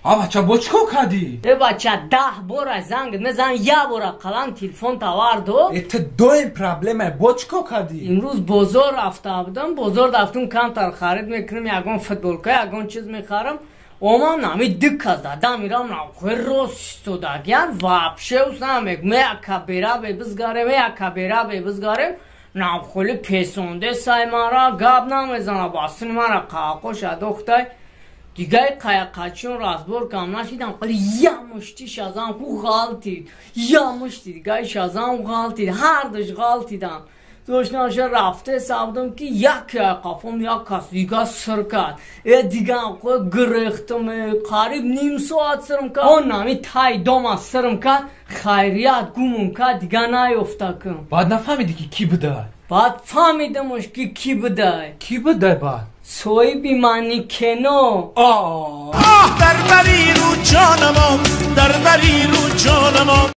А бача бо чӣ кор кардӣ? Э бача, 10 бора занг мезан, як бора қалам телефон тавар до. Э ту доим проблема, бо чӣ кор кардӣ? Имрӯз бозор рафта будам, бозор рафтум, камтар харид мекунам, ягон футболка, ягон чиз мехарам. Омам нами ду кас дадам ирам нахуй рост истодагиян, вообще уснамек, меяка берабе бизгарем, меяка берабе бизгарем. Нахули песонде сай мара гап намезана, басини мара қақоша дохтай. Дигаи қаяқачиён разбор кам нашидам, қали я мушти шазам ку ғалтид, я мушти дигаи шазам ғалтид, ҳардуш ғалтидан. Дошташа рафте сабдам ки як қафом як кас дига сир кард. Э дигам қой гирехтам, қариб ним соат сирм кард. Он нами тай дома сирм кард, хайрият гумум кард, дига наёфтакам. Баъд нафаҳмидӣ ки кӣ будай? Баъд фаҳмидамш ки кӣ будай. Кӣ будай баъд? Соҳиби манекено. Дар бари рӯ ҷонамон, дар бари рӯ ҷонамон.